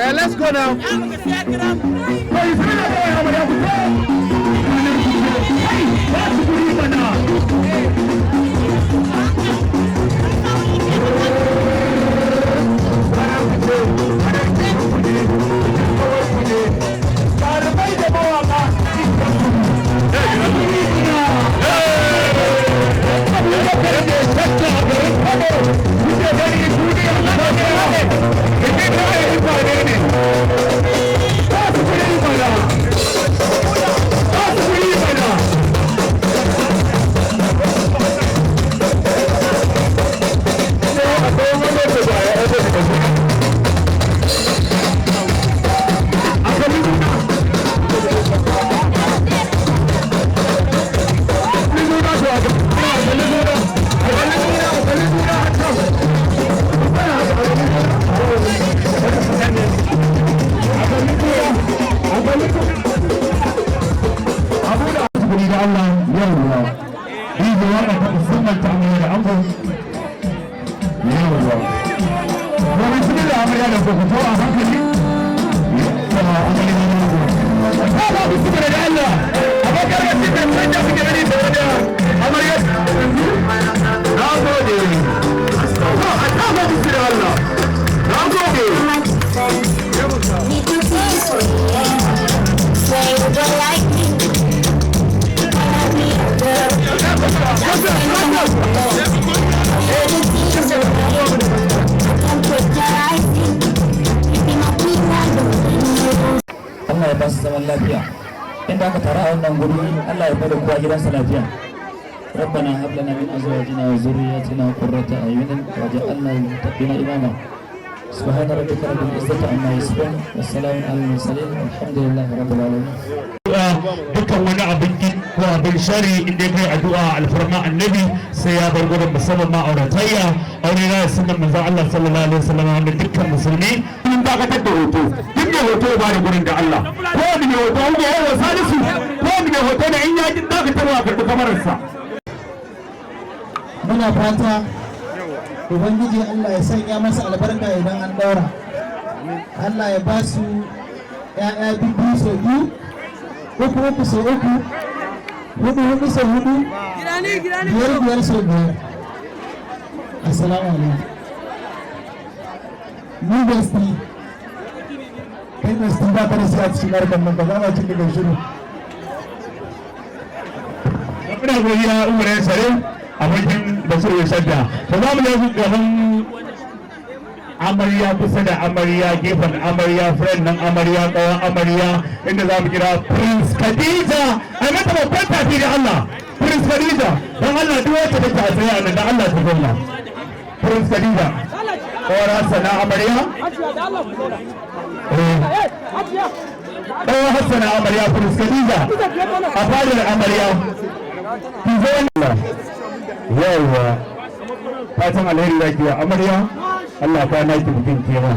Eh, let's go now. Bai suna da yawa amarya ku ta. Kai, ba su guri mana. Jarumai da mawaka. Abubakar da shakka a garin Kano, kuke gani duniya ta ne, inda kawai mutane ne. Ba su kuri mana. Ba su kuri mana. Akwai wani da ba ya ɗaga da shi. Akwai nuna su a nuna, a nuna, a nuna, a Abu da Allah yawwa. Bizu wannan ta musamman ta amarya da ango. Yawwa. Domin su da amarya da ku fito a hankali. Yawwa, amarya da ango. Ta ba ku su da Allah. Abokar da suka canja suke gani tare da amarya. Na gode. To, a tafa musu da Allah. Na gode. Need to be for you. Say you don't like me. Wanna be a girl. Just say no. Everything's okay. I can put your eyes in. You be my queen, I don't need you. Allah ya ba su zaman lafiya. Inda aka tara a wannan guri, Allah ya bada kowa gidansa lafiya. ربنا هب لنا من ازواجنا وذرياتنا قرة اعين واجعلنا للمتقين اماما. سبحان ربك رب العزة عما يصفون والسلام على المرسلين والحمد لله رب العالمين. Dukkan wani abin ki ko abin shari, inda kai addu'a alfarma Annabi, sai ya bar gurin, musamman ma auratayya, aure na sunan manzon Allah sallallahu alaihi wasallam, wanda dukkan musulmi mun dakatar da hoto. Duk mai hoto ba da gurin da Allah. Ko wani mai hoto ko yawa Salisu, ko wani mai hoto da in ya ji dakatarwa, karɓi kamararsa. Muna fata Ubangiji Allah ya sanya masa albarka idan an daura. Allah ya ba su ‘ya'ya biyu sau biyu, uku uku sau uku, hudu hudu sau hudu, biyar biyar sau biyar. Assalamu alaikum. Ni bestie, kai bestie, ba ka da shi a cikin harkar nan, ba za ma cin daga shiru. Muna godiya, Umar ya sare abokin Bashir ya shadda. To, za mu je gaban amarya, kusa da amarya, gefen amarya, friend nan amarya, kawan amarya, inda za mu kira Prince Khadija. A mata babban tafi da Allah. Prince Khadija, don Allah duk wacce take a tsaye a nan, da Allah ta zauna. Prince Khadija, kawar Hassana amarya. Eh. Kawar Hassana amarya, Prince Khadija, a fadar amarya. Ki zo nan. Yawwa, fatan alheri za ki wa amarya. Allah ka na ki bikin kema.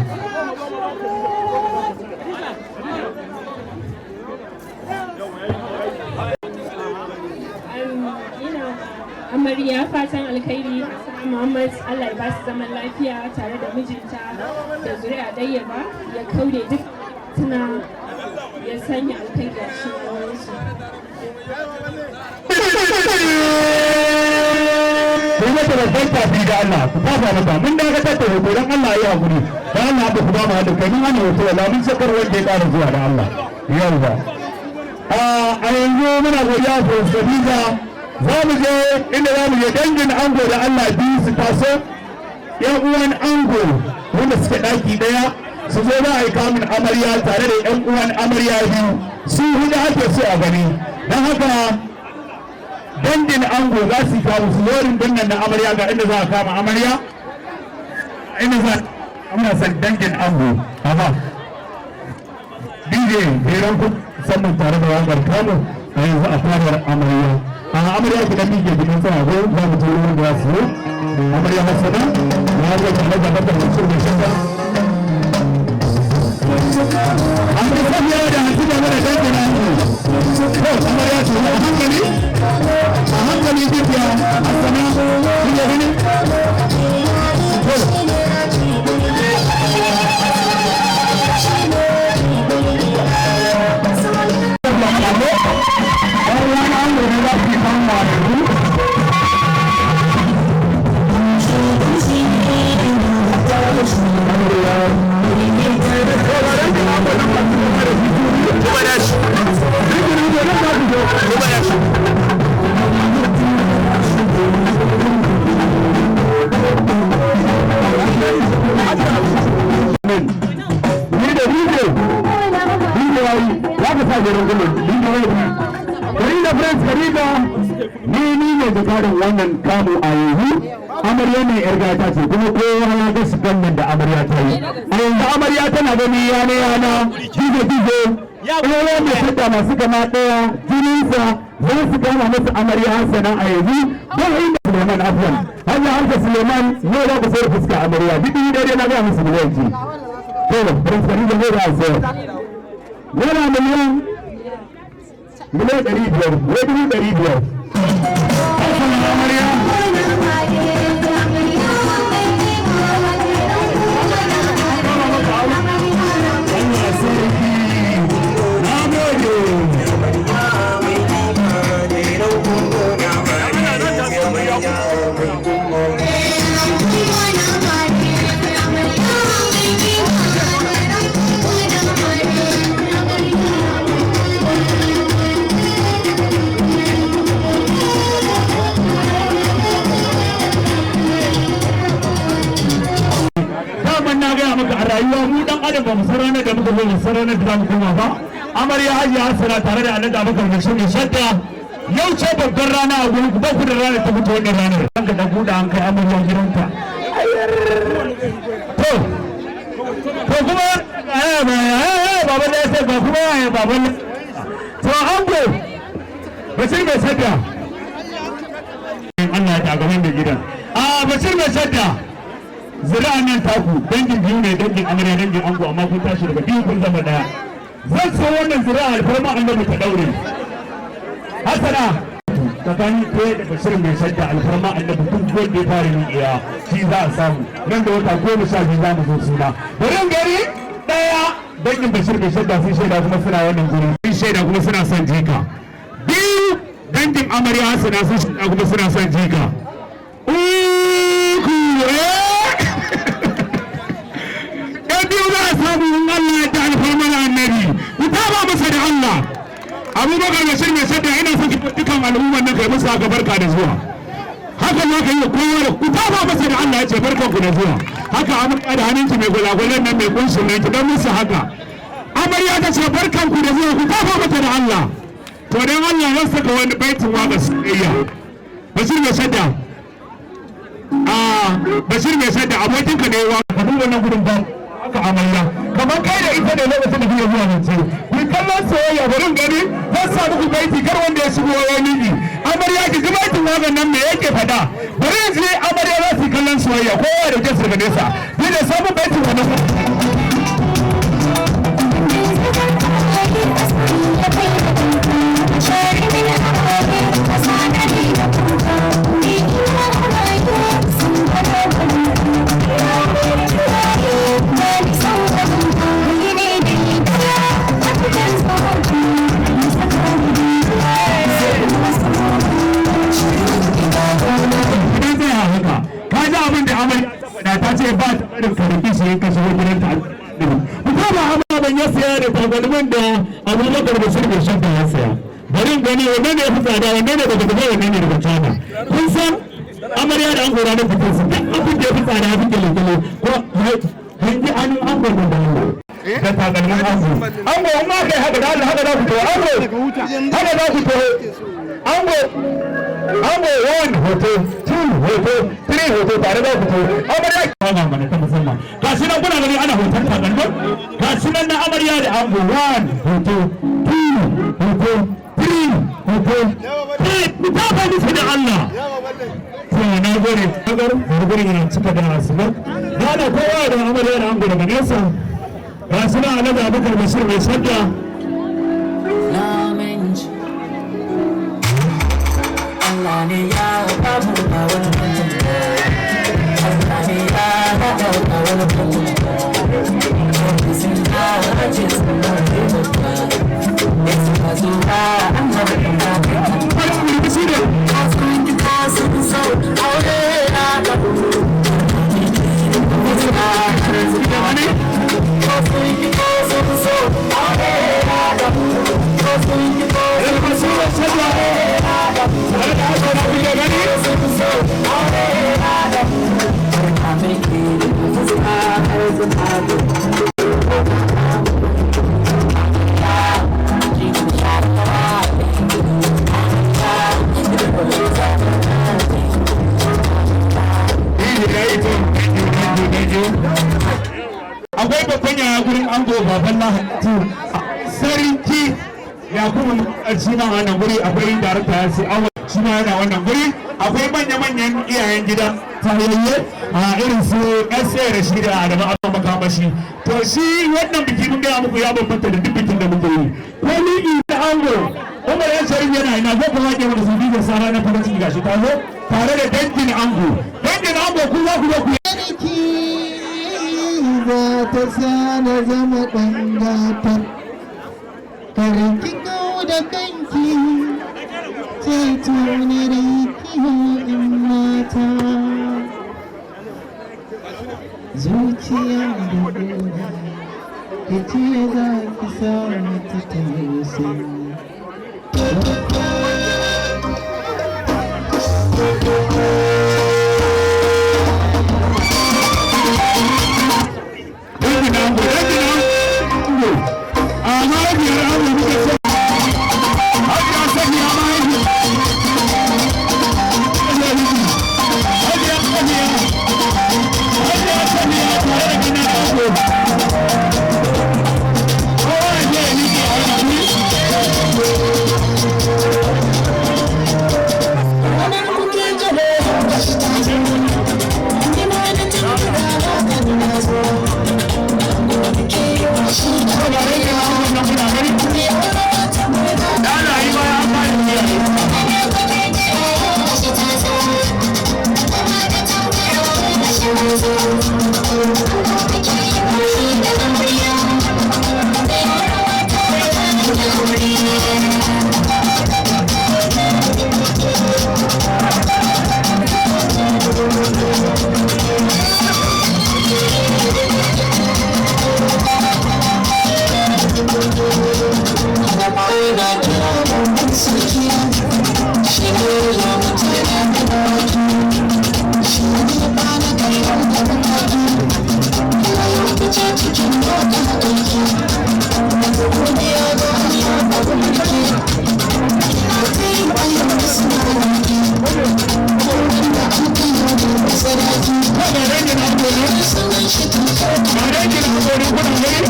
Ina amarya fatan alkhairi, Hassana Muhammad. Allah ya ba su zaman lafiya tare da mijinta da zuri'a ɗayyaba, ya kaude duk tuna, ya sanya alkhairi a cikin aurensu. Ku yi mata babban tafi da Allah, ku tafa mata. Mun dakatar da hoto, don Allah ya hakuri, don Allah ba ku ba mu haɗin kai. Mun hana hoto, wala mun sakar wanda ya ƙara zuwa da Allah. Yawwa, a yanzu muna godiya wa Khadija. Za mu je inda za mu je dangin ango, da Allah biyu su taso, yan uwan ango wanda suke ɗaki ɗaya su zo. Za a yi kamun amarya tare da yan uwan amarya biyu, su hudu ake so a gani. Don haka dangin ango za su kawo su lorin dinnan na amarya. Ga inda za a kama amarya, inda za a muna san dangin ango. Amma DJ jeran ku musamman tare da wakar kano a yanzu a fadar amarya. A amarya ki dan mike gidan sama ko za mu je wurin da za su zo. Amarya Hassana ya ga tare da Bakar Mansur mai shakka. An fi safiya da hanci da mana dangin ango. To, amarya ce, a hankali a hankali, jibiya Hassana, kike gani. To Amin. Ni da DJ. DJ yayi ya ka sa jerin gudu. DJ yayi. Khadija Prince Khadija, ni ne zakarin wannan kamu a yanzu. Amarya mai yar gata ce, kuma kowa ya ga su nan da amarya ta yi. A yanzu amarya tana gani yana yana gizo gizo. Kowa mai shadda masu kama ɗaya jininsa za su kama masa amarya Hassana a yanzu don inda Suleiman, afwan, Hajji Hamza Suleiman ne za ku sayar fuska amarya duk ɗaya na gaya musu miliyan ce. To Prince Khadija ne da a sayar. Naira 500,000,000, wai 500,000. Amarya. Allah sarki. Na gode. Daman na gaya maka, a rayuwa mu dan adam ba mu san ranar da muka zo, mu san ranar da za mu koma ba. Amarya Hajiya Hassana tare da Alhaji Abubakar da Shirin Shadda, yau ce babbar rana a gurin ku. Ba ku da ranar ta fito wannan ranar. An ka da an kai amarya gidanta. To kuma baban da ya sai ba kuma baban. To ango Bashir mai shadda, Allah ya gaban da gidan a Bashir mai shadda, zuri'an nan taku dangin biyu ne, dangin amarya, dangin ango, amma kun tashi daga biyu kun zama daya. Zan so wannan zuri'a alfarma annabi ta daure. Hasana, tsakanin ke da Bashir mai shadda, alfarma annabi, duk wanda ya fara yin iya shi za a samu. Nan da wata 12 za mu zo suna. Bari in gari daya, dangin Bashir mai shadda sun shaida kuma suna wannan guri, sun shaida kuma suna son jika. Biyu, dangin amarya Hasana sun shaida kuma suna son jika. Uku, ɗan biyu za a samu in Allah ya ta alfarmar annabi. Ku taba masa da Allah. Abubakar Bashir mai shadda, ina son ki dukkan al'ummar nan kai musu haka, barka da zuwa. Haka za ka yi wa kowa da ku taba masa da Allah ya ce barkan ku da zuwa. Haka amarya da hannunki mai gwalagwalan nan, mai kunshin nan, ki dan musu haka. Amarya ta ce barkan ku da zuwa, ku taba mata da Allah. To dan Allah zan saka wani baitin waka soyayya. Bashir mai shadda, a Bashir mai shadda, abokinka ne wa ka duba nan gudun ba haka. Amarya kamar kai da ita ne lokacin da kuke zuwa zance, ku kallon soyayya. Bari in gani, zan sa muku baiti, kar wanda ya shigo ya miki. Amarya, ki ji baitin wakan nan me yake faɗa. Bari in ji, amarya za su yi kallon soyayya, kowa da ke daga nesa ni da samun baitin wannan. Idan zai haka, ka ji abin da amarya ta faɗa, ta ce ba ta barin ka rufi shi ka shigo gidanta. Ku ko ba amma ban ya saya da takalmin da Abubakar Bashir mai shadda ya saya. Bari in gani wanne ne ya fi tsada, wanne ne daga Dubai, wanne ne daga China. Kun san amarya da ango ranar fitar su, duk abin da ya fi tsada ya fi kyale-kyale ko hangi hannun ango da Allah da takalmin ango. Ango, in ma kai haka da Allah, haka za ku taho. Ango, haka za ku taho. Ango, ango, one hoto, two hoto, three hoto, tare za ku taho. Amarya kama mana ta musamman. Ga shi nan kuna gani ana hoton takalmin. Ga shi nan na amarya da ango, one hoto, two hoto, three hoto, three. Ku tafa musu da Allah. To na gode, kagar gurin yana cika da asubar. Da kowa da amarya da ango daga nesa. Ga shi nan Alhaji Abubakar Bashir mai shadda. Namiji Allah ne ya bamu, ba wani mutum ba. Allah ne ya haɗa, ba wani mutum ba. Sun hace sun taimaka da suka zo ba annabi ba. Farin murmushi ne. Sun ki ko sun so aure na da ko sun ki ko sun so aure na da ko sun ki ko Alhaji Bashir mai shadda tare da haka na kuke gani. sun so aure na da. Akwai babban yaya gurin ango, baban Lahatu Sarki Yakubu, shi ma wannan guri. Akwai darakta ya ce awal, shi ma yana wannan guri. Akwai manya-manyan iyayen gida tayayye a irin su SA da shi da Adamu Abba Makamashi. To, shi wannan biki, mun gaya muku, ya bambanta da duk bikin da muke yi. Ko ni da ango Umar yan Sharif yana ina? Zo kuma ke wani su da sara na farin ciki. Gashi ta zo tare da dangin ango. Dangin ango, ku za ku zo ku Sarki za ta sa na zama ɗan gatar. Karki kau da kanki, ceto na rakiya in mata. Zuciya da gona, ki ce za ki sa mata ta yi sanyi. Dangin ango, dangin ango, a mahaifiyar ango muke so. Hajiya Safiya, mahaifiyar Hajiya Safiya, Hajiya Safiya tare da ganin ango. Kowa ya je ya miƙe a wannan guri. Ko ba dangin ango nan kuna gani? Da ana yi baya an fara yi. Ko ba dangin ango ne? Ba dangin ango ne kuna gani?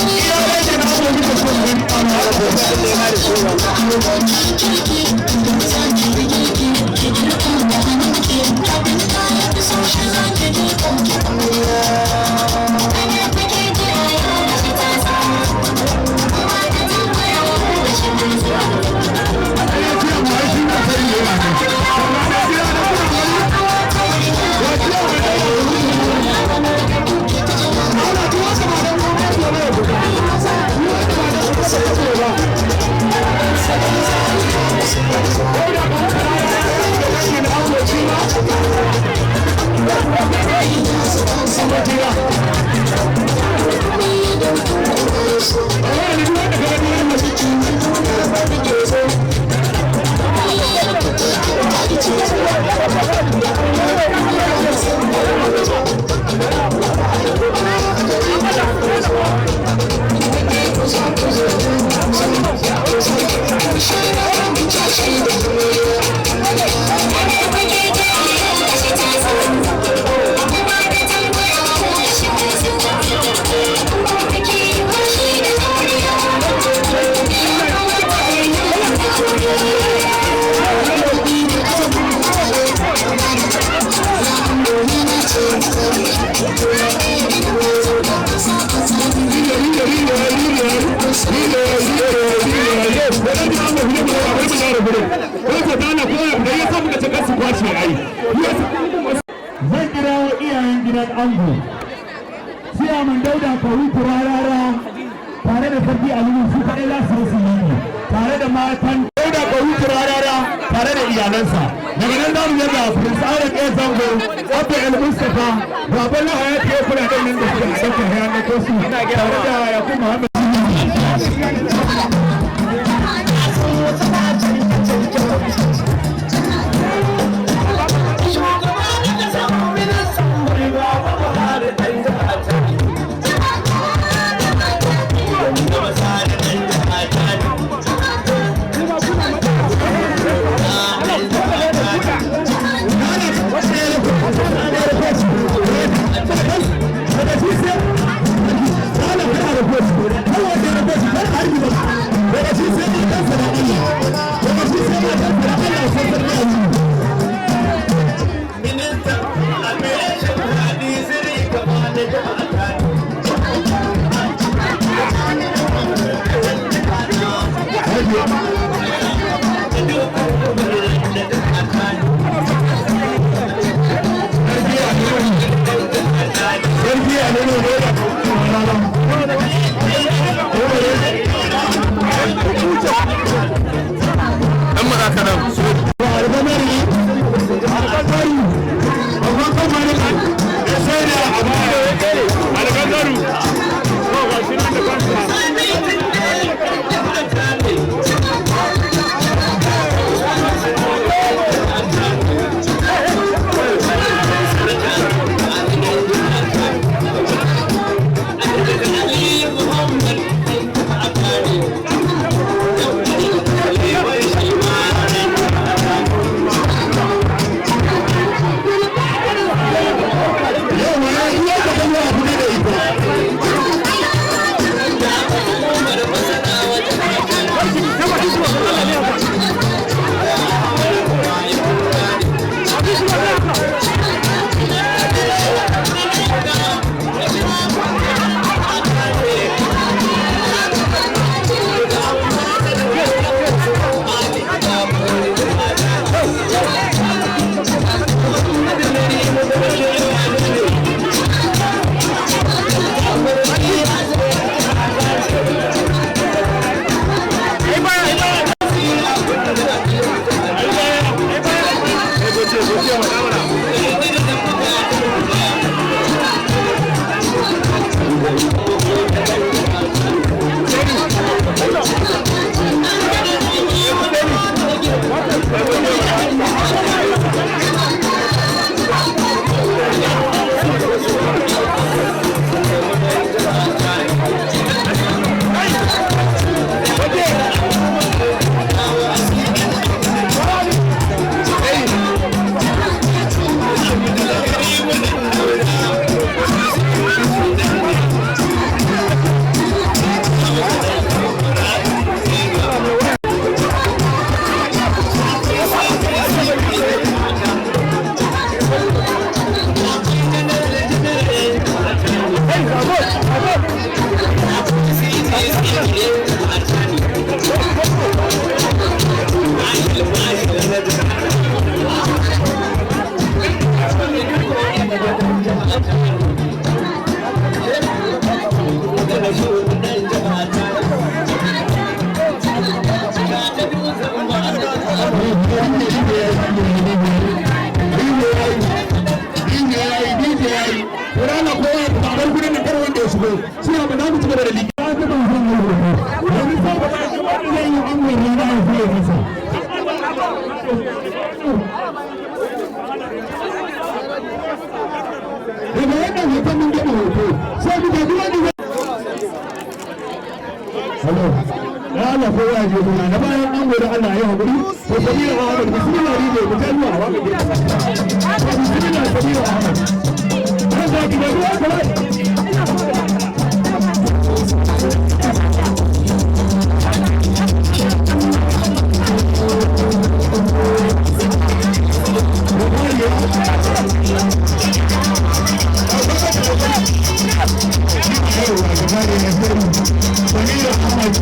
Iya dangin ango muke so mu gani a Zan kirawo iyayen gidan ango, Ciyaman Dauda Kawutu Rarara tare da Sarki Aliyu, su kaɗai za su yi yi tare da matan Dauda Kawutu Rarara tare da iyalansa. Daga nan za mu je ga Prince Adam A Zango, Abba El Mustapha, Baban Hayati ya kula da nan da suke a ɗaukar hayan na kosu tare da Yakubu Muhammad. da Allah kowa ya fita, a bar gurin nan, kar wanda ya shigo. Sai abu za mu ci gaba da liki. Ya ta ban san yau wani sai ba wanda zai yi an wani na ya masa. Daga wannan hoton mun gama hoto, sai mu ga duk wanda zai. Hello. Ya Allah, kowa ya je gona na bayan an gode, Allah ya haƙuri. To, Samira Ahmad, bismillah, ne ku ta zuwa wa ka. Bismillah, Samira Ahmad. Kan za ki da ruwa kawai. Samira Ahmad.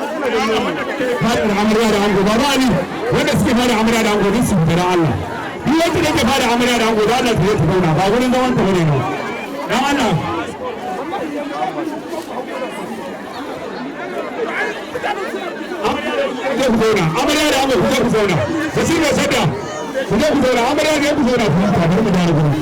Fadar amarya da ango, Baba Ali, wanda suke fara amarya da ango duk su fita, dan Allah. Duk wanda yake fara amarya da ango, da Allah ta zo ta zauna, ba gurin zaman ta bane nan. Dan Allah. Amarya ku zauna, amarya da ango, ku je ku zauna. Bashir mai sadda, ku je ku zauna, amarya ne ku zauna ku huta, bari mu gyara gurin.